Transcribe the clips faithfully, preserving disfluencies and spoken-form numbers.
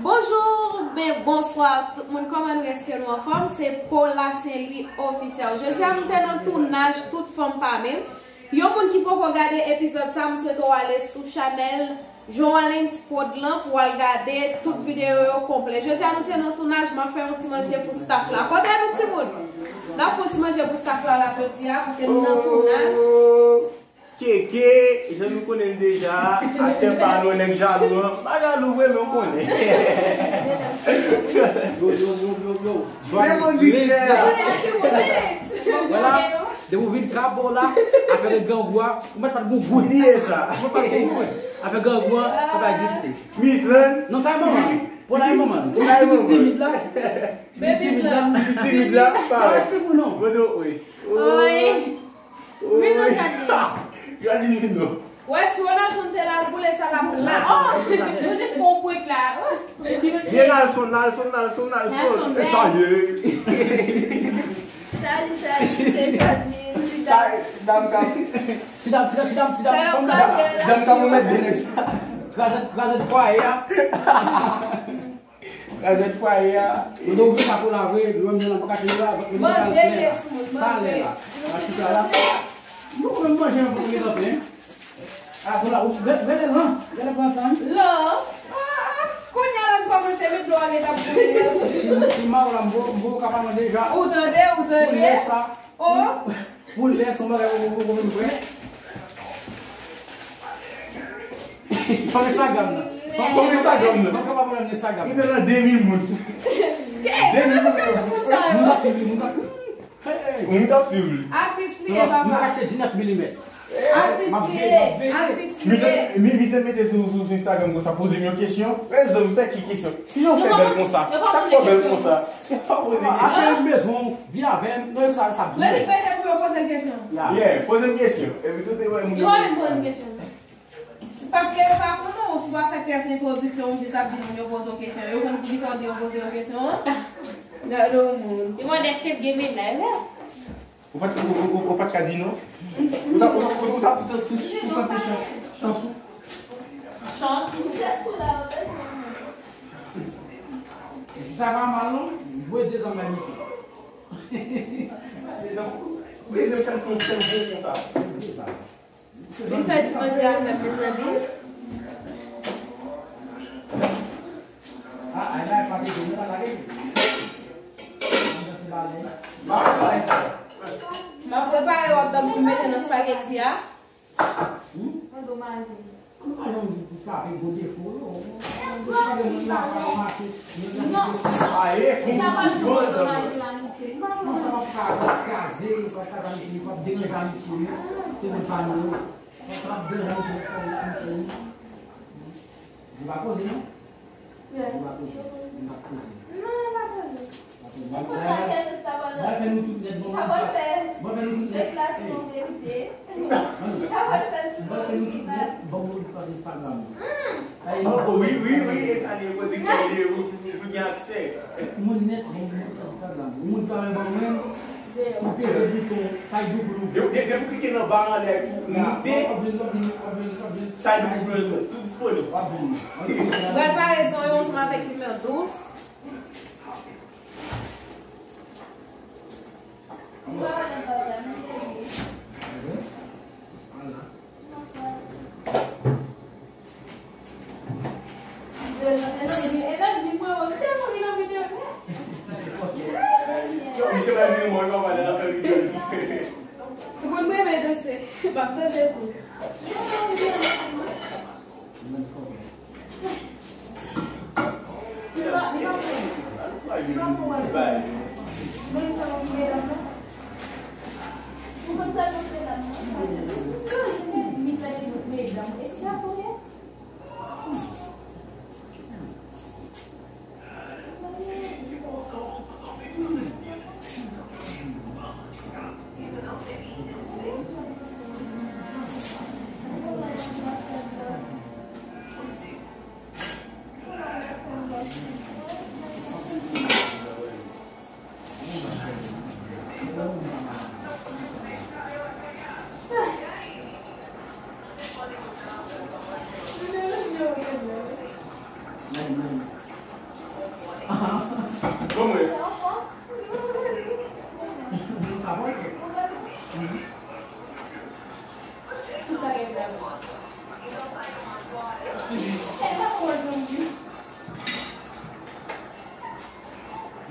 Bonjou, oubyen bonswa tout moun, kòman nou, èske nou anfòm? Se Paula Saint Louis Officiel. Jodi a nou te nan tounaj Tout Fanm Pa Menm. Yon moun ki poko gade epizòd sa, m swete w ale sou chanèl Joanlens Prod lan pou w al gade tout videyo yo konplè. Jodi a nou te nan tounaj, m ap fè yon ti manje pou staff la. Kote nou timoun? N ap fè yon ti manje pou staff la la jodi a, paske nou nan tounaj. Keke, jan nou konnen l deja, aktè pa nou, nèg jalou an. Pa jalou vre, men w konnen. Yo, yo, yo, yo, yo. Men kondiktè a. Vwala, depi w vin ka bo la, afè de grangou a, ou mèt pa t gon goud. Bliye sa. Ou mèt pa t gon goud. Afè grangou a, sa pa egziste. Mitran. Non, sa e manman. Pou la e manman. Ti, ti, ti, timid la. Ti timid la. Ti timid la, parèt. Godo, wi. Oi. Wi, non, sa di. Gade Lino. Wè, si Ronaldson te la, l boule sa la pou la. Oh, nou te fè yon prank la. Oh. Vye Nalson, Nalson, Nalson, Nalson. Nalson, e sa ye. Salut, salut, c'est Jasmine. Ti dam, ti dam, ti dam, ti dam, ti dam. Sa yo kache la. Ti dam, ti dam, mwen mèt de nèg sa. Krazèt, krazèt fwaye a. Krazèt fwaye a. Mwen te ouvri kapo la vre, lwen mwen nan kache la. Manje, timoun, manje. Talè la. Mwen chita la. Nou konn manje anvan pou mwen kanpe, hein. Ah, pou la, ou, gade, gade lan, gade pran tan. Lan. Ah, ah, kounye a la m kòmanse met dlo a gentan pou mwen. Si, si m a w la, m vo, m vo ka pa manje deja. Ou tande, ou tande? Pou lè sa. Oh. Pou lè sa, m bagay pou, pou, pou vin prè. Fòk Instagram nan. Fòk Instagram nan. Fòk kapab nan Instagram. Li te nan de mil moun. De mil moun. Moun ap swiv li, moun ap Hey! Moun t ap swiv li. Atis li ye, papa. Nou kache diznèf milimèt. Atis li ye, atis li ye. Mitan, mi, mitan mete sou, sou, sou Instagram konsa, poze m yon kesyon. Rezon, mitan ki kesyon. Kijan w fè bèl konsa? Sa k fè w bèl konsa? Yo pa poze kesyon. Achte yon bezwen, viv avè m. Non, sa, sa di. Respekte pou yo poze l kesyon. Yeah, poze m kesyon. Epi tout e wè moun yo. Yo pa menm poze m kesyon. Paske yo pa konnen w, si w pa fè pyès entwodiksyon, w jis ap di moun yo poze w kesyon. Yo konn poukisa w di yo poze yo kesyon an? Gade yon moun. Yo mande èske m gen mennaj, vre? Ou pa t, ou, ou, ou, ou pa t ka di non? Ou t ap, ou, ou, ou t ap tout, tout, tout tante chan-, chans ou? Chans. Sa pa mal non? Voye de zam bay misye. De zam. Ou bezwen fè l fè yon sèl bon konsa. De zam. Vin fè ti manje avè m, mezanmi. M ap prepare hot dog pou m mete nan spaghetti a. Non. Aye, konn. Non, sa pa fè kraze, sa pa fè kraze, sa pa deranje Ayiti, non. Se moun pa nou. Sa pa deranje Ayiti, non. Li pa poze, non? Li pa poze. Li pa poze. Non, li pa poze. Li pa poze. Mwen fè nou tout nèt, bon, mwen fè nou tout nèt. Mwen fè nou tout nèt, bon, mwen pase Instagram. Oh, wi, wi, wi, e sa li ye, pwodiktè li ye, wi, pou gen aksè. Moun nèt, bon, mwen pase Instagram. Moun pa ban mwen, ou peze bouton, sa y double ou. De-, de-, depi w klike nan ba anlè, ou moute. W ap vin, w ap vin, w ap vin, w ap vin. Sa y double ou, tout disponib. W ap vin. Pral pare son yo ansanm avèk nimewo douz. Yo, misye pa vini mwen, yo, pale nan fè videyo. Timoun, mwen renmen danse. M ap danse tou.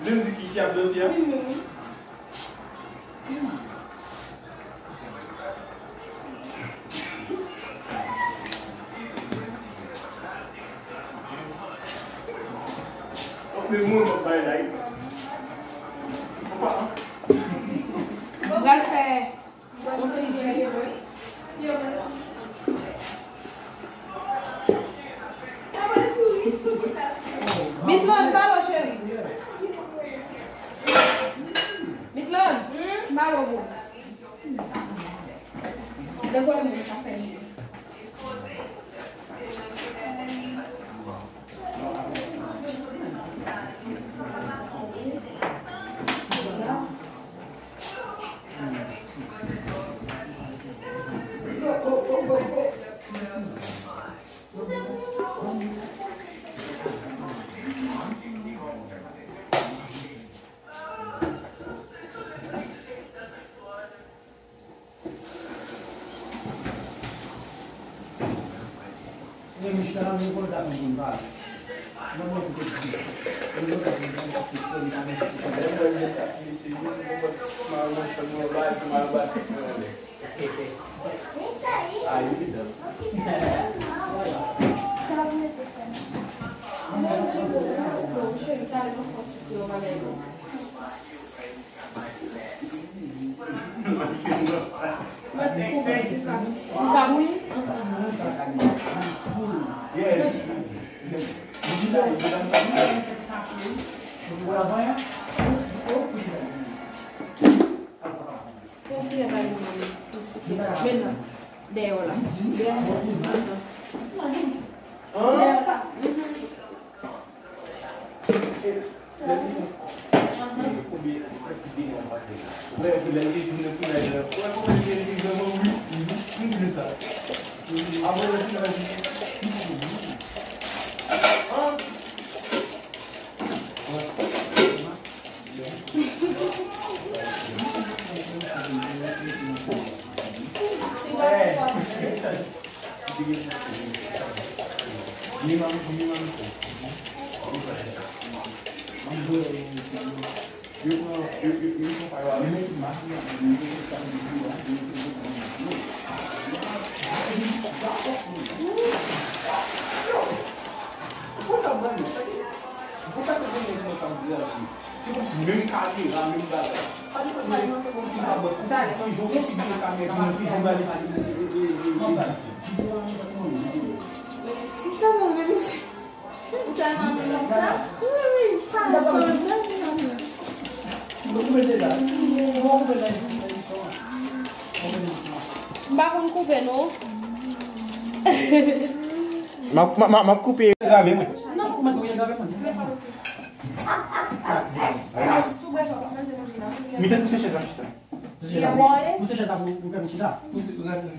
Yo di ki ki ap danse a? Mwen mwen bay la. Pral fè Yon ti ji. Mitlan, pale cheri. Mitlan, pale bro. Lè vòlè moun sa fè. Dèyè w la. Dèyè w la. Se kòmsi menm kamera, menm bagay. Sa depann de kòmsi pa bon. Yon jan ou figi nan kamera, yon jan ou gade sa. Ou tèlman menm, mesye. Ou tèlman menm sa? Wi, wi. Sa depann menm nan menm. M pa konn koupe, non. M ap, m ap, m ap koupe. Grave mwen. Non. Kouman tou ye grave mwen? Mete pou se chèz la, chita. Pou se chèz la, pou se chèz la, pou, pou pèmèt chita.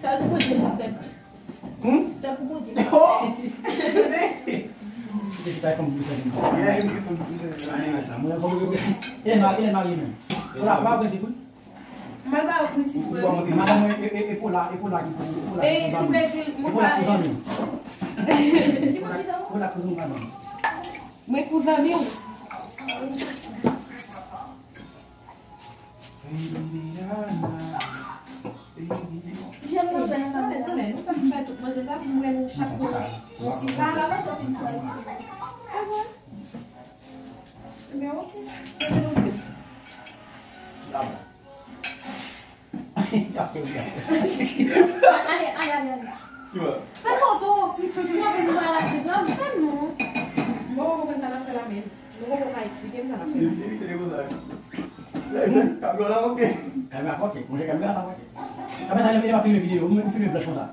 Sa tou pou di, pou pèmèt. Hmm? Sa pou pou di. Oh! Tande! Mete chita, fòm pou se chèz la. Yeah, fòm pou se chèz la. Mwen, fòm pou se chèz la. E, ma, e, marye menm. Ou la, pa prensip, wi. Mwen pa yo prensip, wi. Madanm mwen, e, e, e pou la, e pou la ki pou, e pou la ki pou zanmi. E, si Brezil, mwen pa pou zanmi. E pou la ki pou zanmi. Mwen pou zanmi w. Jèm nan fè nan kamera. Nou fè, nou fè tout manje la, pou mwen, nou chak manje. Yon ti va. Sa va? Ebyen, ok. Mete nou vle. Ay, ay, ay, ay. Fè foto. Mwen vin relax la, fè non. Mwen pa konprann sa n ap fè la menm. Nou poko ka eksplike m sa n ap fè la. Depi se vite de konsa. Kamera la foke. Kamera foke. Manje kamera sa foke. Kamera sa lè m filme videyo, m filme blanch konsa.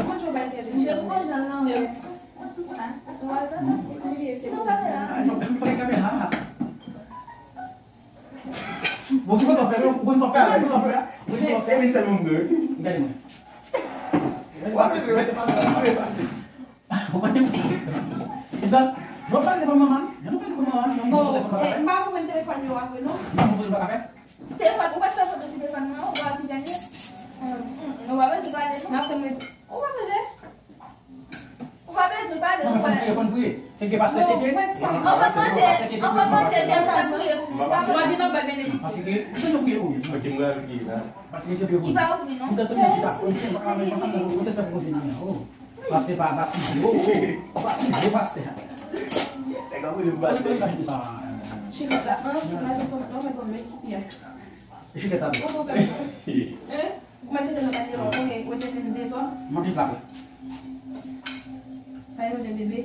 Mwen jwe bay kè. Misye pran jan nan. Ou wè sa? Li se pran kamera. Bon, ki kontan fè, ou konn fè, ou konn fè, ou konn fè. Epi tèlman m gre. Gade mwen. Ou ap fè, ou ap fè. Ou pa te. Epi, nou pale devan manman. Nou pale devan manman. Bon, e, m pa konprann telefòn yo apre, non. Non, nou pa ka fè. Telefòn, ou pa fè foto sou telefòn mwen, ou pa ki jan ye. Ou pa bezwen pale, non. N ap fè mwen. Ou pa manje? Ou pa bezwen. Non, men fò n priye, fò n priye. Teke pastè, teke. Anvan manje, anvan manje, teke, teke, priye pou mwen. Mwen gen nan bèl benediksyon. Paske, ou te priye, wi. Ok, mwen al priye la. Paske, teke, priye pou mwen. Li pa ouvri, non. Ou te tounen chita. Ou te fè pou kontinye. Oh. Pastè pa batize. Oh, oh. Batize, pastè. Nèg ap rele m pastè. Ou te sa. Chita la, an, chita la, se konn, non, men konn, men ti piya. E chita la. Hein? Ou mèt jete nan panye, ou konnen, ou jete nan dezòd. Mwen jis la. Sa e manje bebe.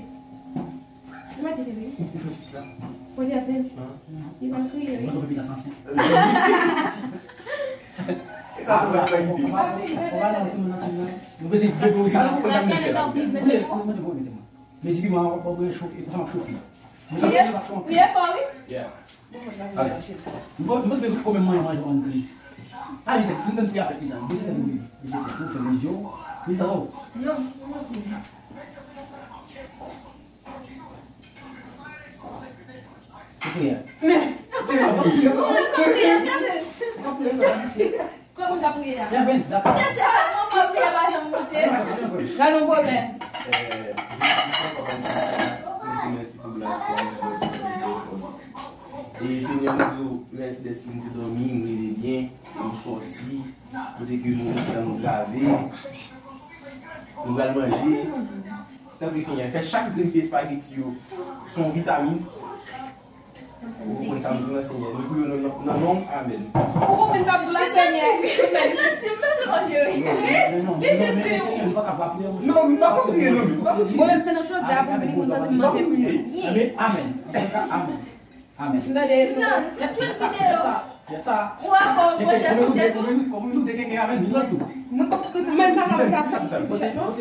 Ou mèt jete bebe. Ou fè pitit la. Ou di a se li. Li pa kriye, wi. Mwen, sa fè pitit la sanse. E sa tou mwen fè ide. Ou pa nan timoun nan timoun. Nou bezwen bebe ou sa. Sa nou konprann sa mwen fè la. Mwen, mwen, mwen, mwen. Mezi piman an, w ap wè chofe, e konsa m ap chofe. Priye, priye fò, wi. Yeah. Ale. M pa, m pa bezwen kòman manje, manje, manje. A, li te fin tann ti afè li la. Bese tèt ou, bese tèt ou, fèmen je w. Li ta w. Non, non, non. Ou priye. Men. Ou priye. Ou priye. Kòman w ta priye a? Yè Benz, dakò. Yè, se sa, mwen, mwen, priye pa janm moute. Gade yon pwoblèm. Eh, Jezi Kris, papa, mèsi pou gras ou, mèsi pou gras ou. E Senyè, mwen di w mèsi dèske m te dòmi, m rele byen, m sòti, kote ke nou rete la, nou grave, nou pral manje. Tanpri, Senyè, fè chak grenn pye espageti yo se yon vitamin. Ou konprann sa m di w la, Senyè. Nou priye w nan, nan, nan non w. Amèn. Ou konprann sa m di w la, Senyè? Li jete w. Non, m pa konn priye, non. Mwen menm, se nan chodyè a pou m vini konn santi m manje byen. Amèn. Amèn. Amèn. M tande. Nan, nan, jwenn videyo. Ou wè kò w pwoche fouchèt ou. Mwen pa ka manje ak sa fouchèt, non.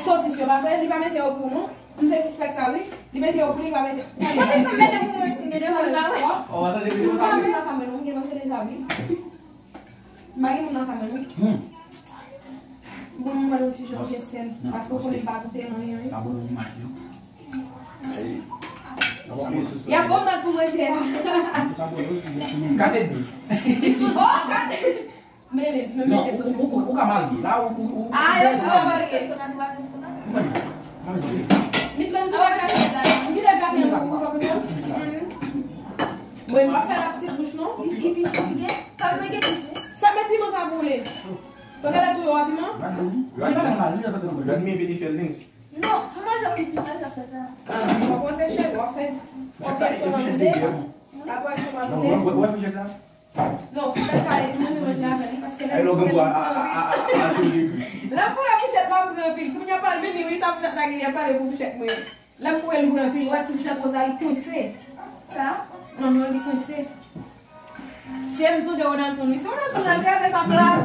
Sosis yo pa vre, li pa mete yo pou nou. M te sispèk sa, wi. Li mete yo pou li, li pa mete. Mete pou mwen, mete pou mwen. Ou pa gen moun nan kamè, non, m gen manje deja, wi. M pa gen moun nan kamè, non. Bon, mwen mwen yon ti jan gen sèl, paske w konnen m pa goute nan anyen, wi. Y ap ban m nòt pou manje a. Kat edmi. Oh, kat. Men, men, men, men, ou, ou, ou, ou ka marye. La, ou, ou, ou, ah, yo di w pa marye. Ou konn, ou konn. Mitlan, m kite gate, m kite gate an pou ou, pa konprann? Mwen, m pa fè la pitit bouch, non. Epi, epi, epi, pa mete piman. Sa met piman sa pou ou le. Ou gade tou yo a piman? Vladimir, Vladimir, Vladimir, vini fè l, Lens. Non, mwen, jan piman sa fè sa. Ah, mwen panse chèf, w ap fè, w ap fè sou mande. Apre sou mande. Non, w ap fè chèf sa? Non, fouchèt sa, e mwen menm manje avè li, paske lè m foure l pran anpil. Lè m foure fouchèt la pran anpil. Si moun yo pale vini, wi, sa fouchèt la genyen, pale pou fouchèt mwen. Lè m foure l pran anpil, ou wè ti fouchèt woz la, li kwense. Sa? Anhan, li kwense. Se m sonje Ronaldson, wi. Se Ronaldson nan kraze sa plat.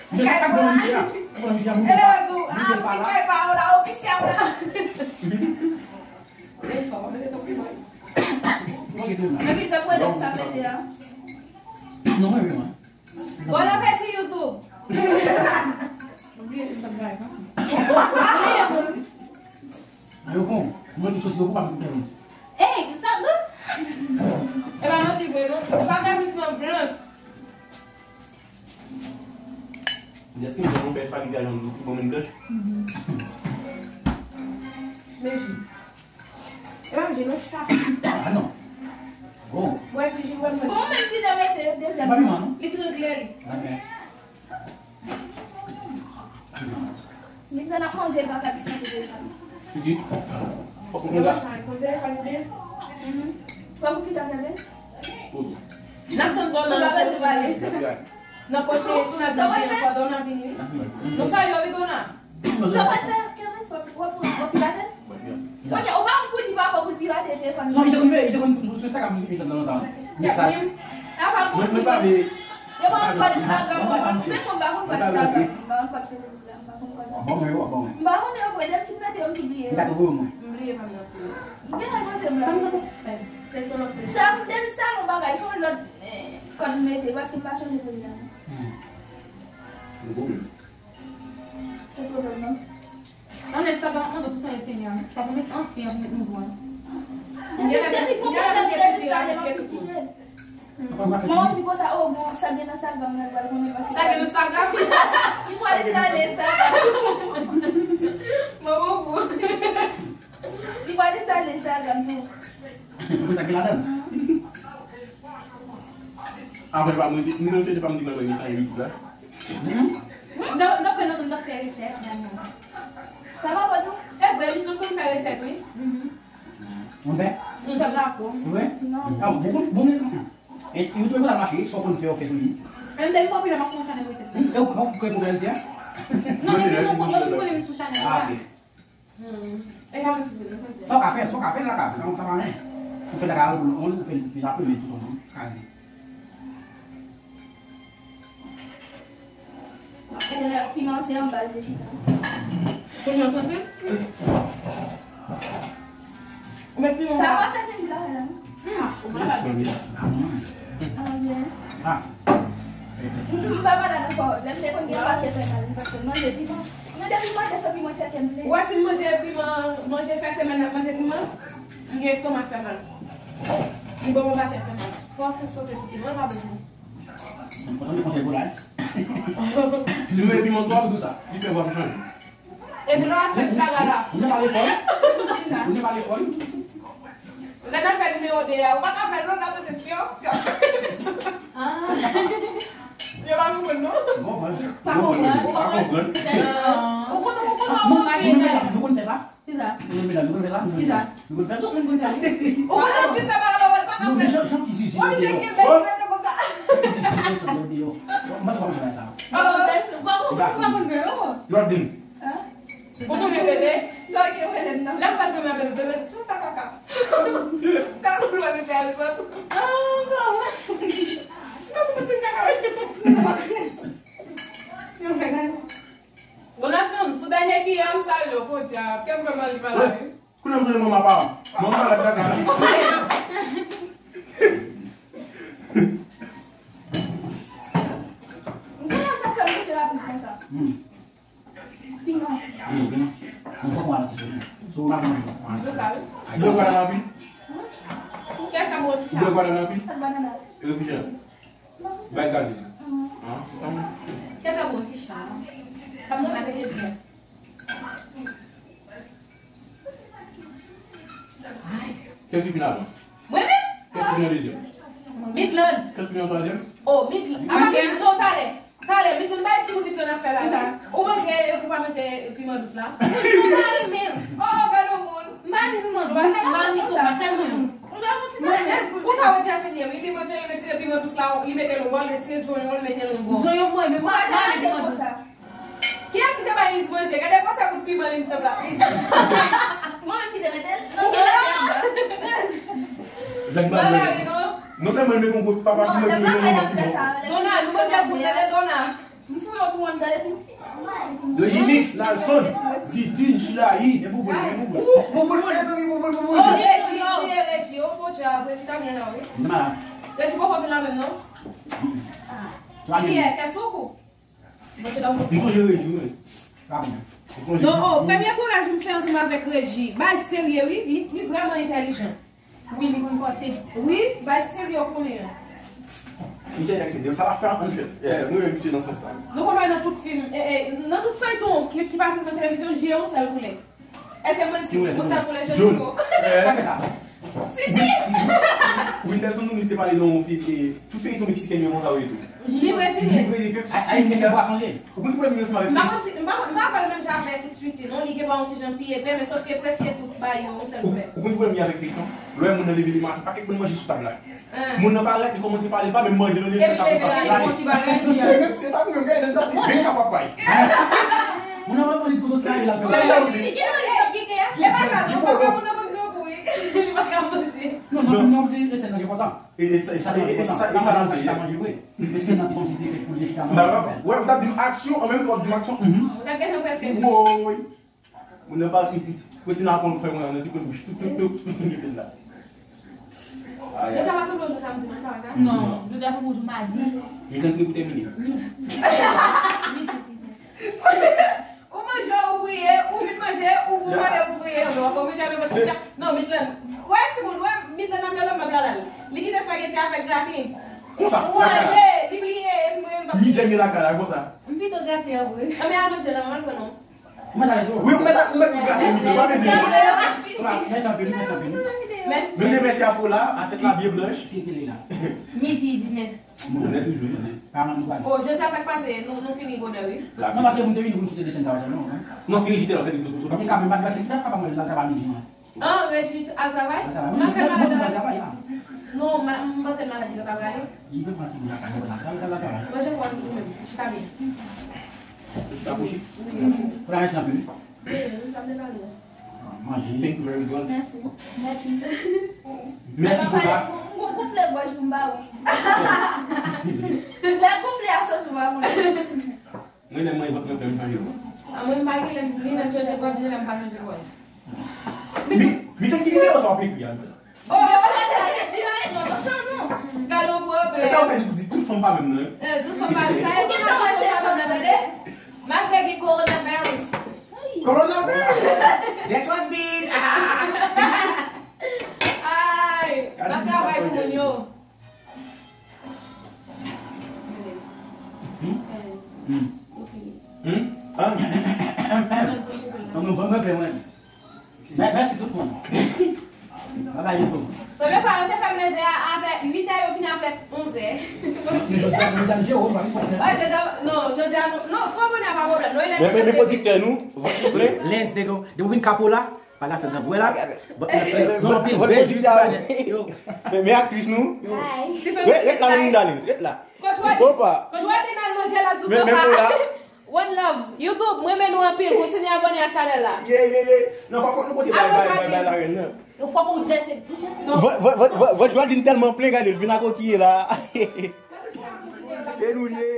Misye se kap bon misye a. Kap bon misye a, moun ki pa, moun ki pa la. Kay pa w la, ofisyèl la. Lè sa, w ap mete twòp piman. Epi, fè pwedèm sa pete a. Non, mwen, mwen. Bon apeti, YouTube. Obliye se sa bay, non? Ayo, bon, mwen tout sosi yo pou pa pou kèm. Ey, sa dous. E pa manti vre, non. Pa kèm nan blan. Èske nou fè espageti a jan nou pi bon menm blanch? Men jis. E pa manje non, chita. Ah, non. Bon. Mwen di, Jil, wè mwen. Bon, menm ki te mete dezyèm. Pa piman, non? Li trangle li. Ok. Li nan ap manje, li pa ka dispanse de sa. Pitit. Fòk nou konn sa. Konn sa, konn sa, konn sa. Mhm. Fòk ou ki sa fè byen? N ap tann Dona nan pwochen. Nan pwochen tounaj nan vini ankò, Dona vini, wi. Nou salye w, wi, Dona. Sa w pral fè, Kervens, w ap, w ap, w ap pirate? Ok, ou pa pou di papa pou l pirate telefòn nan. Non, li te konn, li te konn sou, sou Instagram, li te konn lontan. Mesaj. Mwen, mwen pa vle. Yo pa konn kòd Instagram, mwen, mwen pa konn kòd Instagram, mwen pa konn kòd Facebook la, mwen pa konn kòd. Bon, mwen, bon, mwen. M pa konnen yo vre, depi m mete yo, m tou bliye yo. M ka tou voye mwen. M bliye pa m nan. M gentan poze m la. Se yon lòt peyi. Sa m dezinstalon bagay, se yon lòt, eh, kòd m mete, paske m pa chanje peyi a. Hmm. Yon pwoblèm. Se pwoblèm nan. Ann Instagram ap mande pou sonje Senyè a. Pa pou met ansyen an, pou met nouvo a. Depi, depi gon pwoblèm, depi sa, depi gon pwoblèm. Manman m di konsa, oh, bon, sa gen Instagram nan, l pral konnen paske. Sa gen Instagram? Li pral enstale Instagram. Manman Pou sa ki ladan. Avan pa mwen, mwen se te pa m di nan mwen chanje YouTube la. Hmm? N ap, n ap fè, n ap fè resèt. Sa pa bon tou? E vre, nou konn fè resèt, wi. Ou fè? Nou fè gato. Ou fè? Non. Ah, bon, bon, bon. E YouTube pa mache, sa w konn fè, ou fè sou li. Menm depi m popilè, m ap fè yon chanèl resèt. Hmm, e ou, ou kwè popilarite a? Non, depi nou, depi nou konnen m sou chanèl la. Ah, ok. Hmm. E pa mwen ki di, non, sa m fè. Sa w ka fè, sa w ka fè lakay ou, sa pa anyen. Ou fè lakay ou, ou fè l plis apre, men tout moun ka di. Piman se yon baz de chita. Kounye a w santi? Ou met piman. Sa pa fè te blaga la. Ah, ou malad. Ah, byen. Ah. M, m pa malad ankò. Lè m te konn gen yon pakèt fè mal, paske m manje piman. Men depi m manje san piman fè kè m plen. Ou wè si m manje piman, manje fè semèn n ap manje piman, m gen estomak fè mal. Li ban m yon pakèt fè mal. Fò w fè sote sou piman, l pa bon pou ou. Fò tande konsèy pou la, wi. Li met piman twòp, tou sa. Li fè vwa m chanje. Epi lè w ap fè ti bagay la. Ou nan pale fò, wi. Ou nan pale fò, wi. Lè n ap fè nimewo de a, ou pa ka fè l non, n ap fè fè fyo, fyo. Ah. Yo pa konprann non. Bon, bon. Pa konprann. Pa konprann. Ou konn, ou konn, ou konn. Nou konn fè sa? Kisa? Nou konn fè sa? Kisa? Nou konn fè sa? Tout moun konn fè l. Ou konn fè sa pa la, ou pa ka fè. Jan fi sezi. Ou oblije kenbe l rete konsa. Fi sezi, sa yo di yo. Mwen sa pa konn fè sa. Ou pa konn fè l? Ou pa konn fè l? Yo ap di m. Ou konnen bebe? Jan ke wè lè m nan. Lè m fè l konnen bebe, bebe, tout sa kaka. Kaka pou lè bebe a sot. Ah, bon. Nan sot kaka. Yo fè gade. Donasyon, sou dènye kiyè m salye w, podyab, kè m fè mal li pa la wi. Kounye a m sonje manman pa m. Manman malad lakay li. M konnen sa fè m moute rapid konsa. Hmm. Piman. Hmm, piman. Mwen fòk mwen al ti sou li. Sou la manje. Ou bwè kwa la rapid? Kè sa bon ti chay. Ou bwè kwa la rapid? Ak banana. E refrijeratè. Bay gaz isi. Kè sa bon ti chay. Sa mwen pa te gen byen. Kès ki fin avan? Mwen menm? Kès ki fin an dezyèm? Midland. Kès ki fin an twazyèm? Oh, Midland. Apa Midland? Non, talè. Talè, Midland, bay ti bout Midland ap fè la. Ou manje, ou pa manje piman dous la? Mwen pa renmen l. Oh, gade yon moun. M pa renmen piman dous. M pa renmen konsa. Mwen, konsa wè Jasmine ye, wi. Li manje, li retire piman dous la, li mete l yon bò, li retire zonyon, li mete l yon bò. Zonyon mwen, men mwen pa renmen piman dous. Kiyès ki te bay Liz manje? Gade kòman sa kout piman li t ap la. Mwen menm ki te mete l. Non, ki mete l anba. Vag bagay. Non sèlman li mete yon kout papa piman, li mete yon manman piman. Dona, nou manje pou tande Dona. M foure yon tou anndan epi m fini. Regi Mix, Nalson, Didine, Chilayi. E Bouboul, e Bouboul. Bouboul, mezanmi, Bouboul, Bouboul. Oh, Regi, wi, Regi, oh, fò djab, Regi ta byen la, wi. Regi poko vin la menm, non? Kiyè, kè sou kou? M sonje Regi, wi. Non, oh, premye tounaj m fè ansanm avèk Regi. Bagay serye, wi. Li, li vrèman entèlijan. Wi, li konn pase. Wi, bagay serye w konnen an. Misye aksepte. Sa l ap fè an fèt. Eh, mwen menm misye nan sans sa. Nou konn wè nan tout fim, eh, eh, nan tout feyton ki, ki pase nan televizyon, je yon sèl koulè. Èske mwen di, yon sèl koulè je di yo? Sa fè sa. Titi! Whinderson Nunes te pale nan yon fim, eh, tout feyton meksikèn yo konsa yo ye tou. Li brezilyen. Li brezilyen. Ay, ay, li fè pwason li. Ou konn ki pwoblèm li gen ansanm avèk feyton? M pa konn, m pa konn, m pa pale menm jan avèk Titi, non, li gen pa yon ti jan piye pè, men sòf ke prèske tout bagay yo yon sèl koulè. Ou konn ki pwoblèm li gen avèk feyton? Lè moun nan leve li maten, pa kèk moun manje sou tab la. Moun nan parèt, li kòmanse pale, li pa menm manje, li leve sa konsa. Epi leve la, li fè yon ti bagay, li a. Se pa pou mwen, gade, nan tab li, vin kapab bay. Moun nan wè li foto travay la fè. Li gen nan li ap kite a. E pa sa, non, pa fè moun nan konn grangou, wi. Li pa ka manje. Non, non, non, se, se nan ki kontan. E, e sa, e sa, e sa, e sa nan peyi a. Manje vre. Men se nan kòmsi te fèt pou l te chita nan. Wè, ou t ap di m aksyon, an menm tan w ap di m aksyon. Ou t ap gentan prèske. Woy. Moun nan pa, kote nan aprann fè moun nan ti kout bouch. Toup, toup, toup. Li te la. Yo ta pa sanble jou samdi, non, pa aza? Non, yo ta pou jou madi. Li te antre pou tèmine. Ou manje, ou priye, ou vin manje, ou, ou mande pou priye. Non, bon, manje avèk ti. Non, Midland. Wè, timoun, wè, Midland ap lalal, m ap lalal. Li kite spaghetti a fè gratin. Konsa. Ou manje, li bliye, epi mwen, m ap priye. Mizè gen lakay la, konsa. M pito gratin an vre. Anben al manje la, m al pran non. Mwen ta rezo. Wi, ou mèt, ou mèt pou gate, Miguel, pa bezwen. Mèsi anpil, mèsi anpil. Nou di mèsi a Paula, asyèt la byen blanch. Kite li la. Midi diznèf. Bonè toujou, bonè. Pa mank nou pale. Oh, jodi a sa k pase, nou, nou fini bonè, wi. Non, paske moun te vin pou nou chite desann travay sèlman, wi. Non, si rejite lòt, te vin pou nou. Mwen te ka vin, pa t pase, m t ap ka pa manje, l t ap pa midi, non. An, rejit al travay? Al travay. Manke malad. Bon, bon, travay, non. Non, ma-, m panse malad li pa prale. Li te pran ti bout lakay, bon, al travay, al travay. Manje fò ou menm, chita byen. Chita pou chita. Wi. Pou la mèsi anpil. Wi, wi, sa m te pale. Manje. Thank you very much. Mèsi. Mèsi. Mèsi pou la. M gon gonfle gòj pou m ba ou. Lè gonfle a soti, ou pa konnen. Mwen, lè mwen vant mwen plen, m chanje gòj. A mwen, m pa gen lè m, ni lè m chanje gòj, ni lè m pa chanje gòj. Mi, mi te ki nimewo sa w ap ekri a, menm? Oh, oh, oh, oh, oh, non, non, non, non. Gade yon pwoblèm. E sa w fè di tout fanm pa menm nan, wi? Eh, tout fanm pa menm. Sa e tout fanm pa menm nan, tande? Malgre gen coronavirus. Coronavirus! That's what mean! Ay, n ap travay pou moun yo. Hmm? Hmm. Hmm? Ah. Non, non, ban mwen plen mwen. Mè-, mèsi tout moun. Bye bye YouTube. Premye fwa yo te fè m leve a avè uit è, yo fini avè onz è. Men jodi a, nou dam Jero, pa gen pwoblèm. Wi, jodi a, non, jodi a, nou, non, twò bonè pa pwoblèm. Non, men, men, men pwodiktè nou, vant nou plen. Lens de, de ou vin kapo la, pa ka fè gran bwè la. Vant, vant, vant, vant pwodiktè. Yo. Men, men aktris nou. Ret, ret la, Linda Lens, ret la. Coach Wadi. Opa. Coach Wadi nan manje la sou sofa. Men, men pou la. One love. YouTube, mwen renmen nou anpil. Kontinye abòne a chanèl la. Yeah, yeah, yeah. Non, fòk, fòk nou pote bay, bay, bay, bay la rèn nan. Yo fòk ou djese. Vant, vant, vant, vant, vant Jwadin tèlman plen, gade l vin akokiye la. E nou ye.